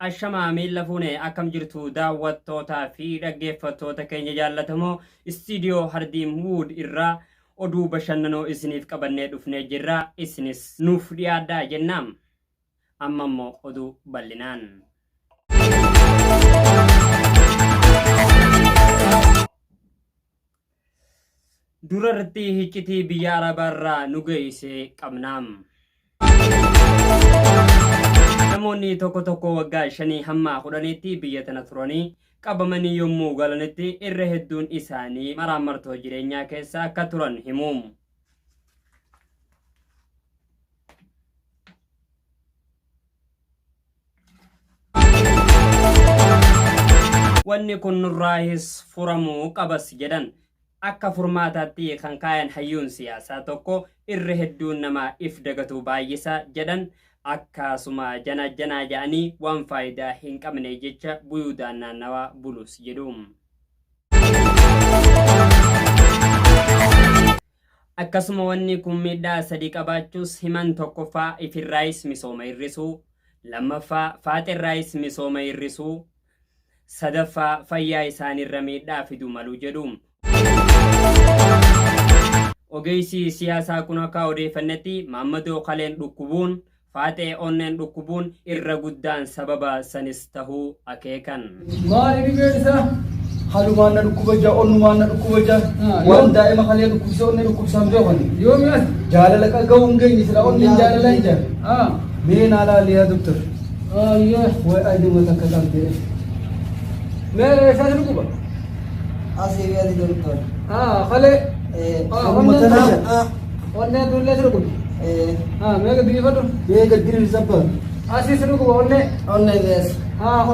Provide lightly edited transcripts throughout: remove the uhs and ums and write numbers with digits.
Ashamaa miilla fuune akkam jirtu daawwattootaa fi dhaggeeffattoota keenya jaallatamoo istiidiyoo Hardiim Wuud irraa oduu bashannanoo isiniif qabannee dhufnee jirra isinis nuuf dhiyaadhaa jennaam. Amma immoo oduu bal'inaan. Dura irratti hiccitii biyya Arabaarraa nu geesse qabnaam. Namoonni tokko tokko waggaa shanii hamma kudhaniitti biyya tana turanii qabamanii yommuu galanitti irra hedduun isaanii maraammartoo jireenyaa keessa akka turan himu. Wanni kun nurraahis furamuu qabas jedhan. Akka furmaataatti kan kaayan hayyuun siyaasaa tokko irra hedduun namaa if dagatuu baay'isa jedhan akkaasuma janaajjanaa ja'anii waan faayidaa hin qabne jecha buyuudaan naannawaa bulus jedhu. Akkasuma wanni kun miidhaa sadi qabaachuus himan tokkoffaa ifirraayis misooma hir'isuu, lammaffaa faaxerraayis misooma hir'isuu, sadaffaa fayyaa isaaniirra miidhaa fidu malu jedhu. Ogeessi siyaasaa kun akka odeeffannetti Maammadoo kaleen dhukkubuun Faaxee onneen dhukkubuun irra guddaan sababa sanis tahuu akeekan. Maali dhibeen isaa? Halumaan na dhukkuba jaa, onnumaan na dhukkuba jaa. Waan daa'ima kalee dhukkubsee onnee dhukkubsaan beekani. Yoomi as? Jaalala qaga'uu hin geenye sila onneen jaalala hin jaa. Mee naa laali yaa doktor. Ayyee. Way aduma takka qabdee. Mee eessaa si dhukkuba? Asii fi asii doktor. Kalee. Haluma tana jaa. Onneen tullee si dhukubi. Mee gad diriirfadhu. Mee gad diriirsi abbaa. Asii si dhukuba onnee. Onnee keessa.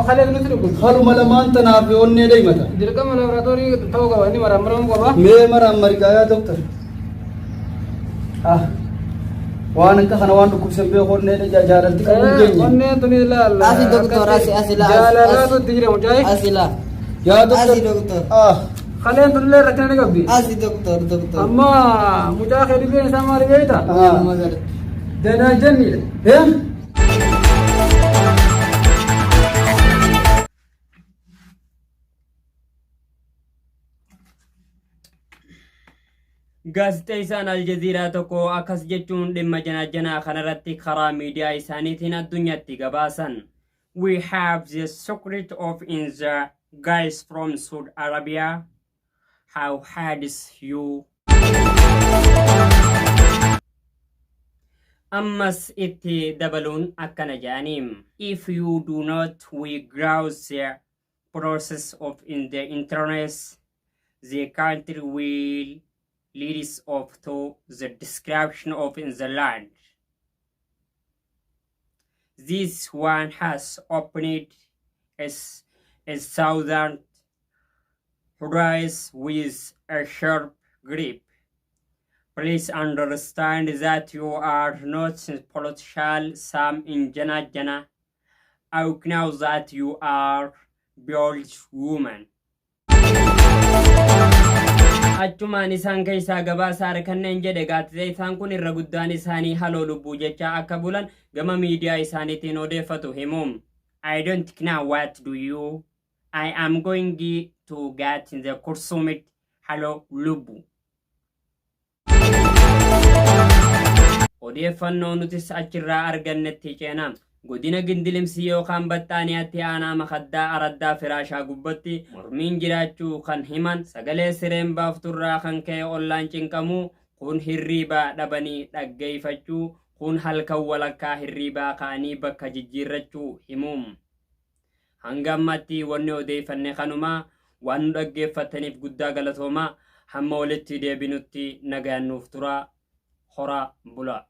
Kalee nuti dhukubi. Haluma lamaan tanaaf onnee deemata. Dirqama laaboraatoorii ta'uu qaba inni maraammaramuu qaba. Mee maraammari gaa yaa doktor. Ah. Waan akka kana waan dhukkubsan beeku onnee jaalalti qabu hin geenye. Onneen tuni ilaal. Asi doktor asi asi laa. Jaalalaatu itti jira mucaayee. Asi laa. Yaa doktor. Asi doktor. Ah. Kaleen tunillee rakkina ni qabdi. Asi doktor doktor. Amma mucaa kee dhibeen isaa maali beekta? Ah. Danaa janniidha. Eh? Gaazexeessaan Aljaziiraa tokko akkas jechuun dhimma janaajjanaa kanarratti karaa miidiyaa isaaniitiin addunyaatti gabaasan. We have the secret of in the guys from Saudi Arabia. How hard is you? Ammas itti dabaluun akkana jedhanii. If you do not, we grow the process of in the internet, the country will lead us off to the description of in the land. This one has opened a southern horizon with a sharp grip. Please understand that you are not political some in Jana Jana. I know that you are bold woman. Achumaan isaan keessaa gabaasa arganneen jedhe gaazexeessaan kun irra guddaan isaanii haloo lubbuu jecha akka bulan gama miidiyaa isaaniitiin odeeffatu himu. I don't know what do you. I am going to get the kursumit haloo lubbuu. Odeeffannoo nutis achirraa argannetti ceena. Godina Gindilimsii yookaan Baxxaaniyaatti aanaa Makaddaa Araddaa Firaashaa gubbatti mormiin jiraachuu kan himan sagalee sireen baafturraa kan ka'e ollaan cinqamuu kun hirriibaa dhabanii dhaggeeffachuu kun halkan walakkaa hirriibaa ka'anii bakka jijjiirrachuu himu. Hanga ammaatti wanni odeeffanne kanuma waan nu dhaggeeffattaniif guddaa galatoomaa hamma walitti deebinutti nagayaan nuuf turaa horaa bulaa.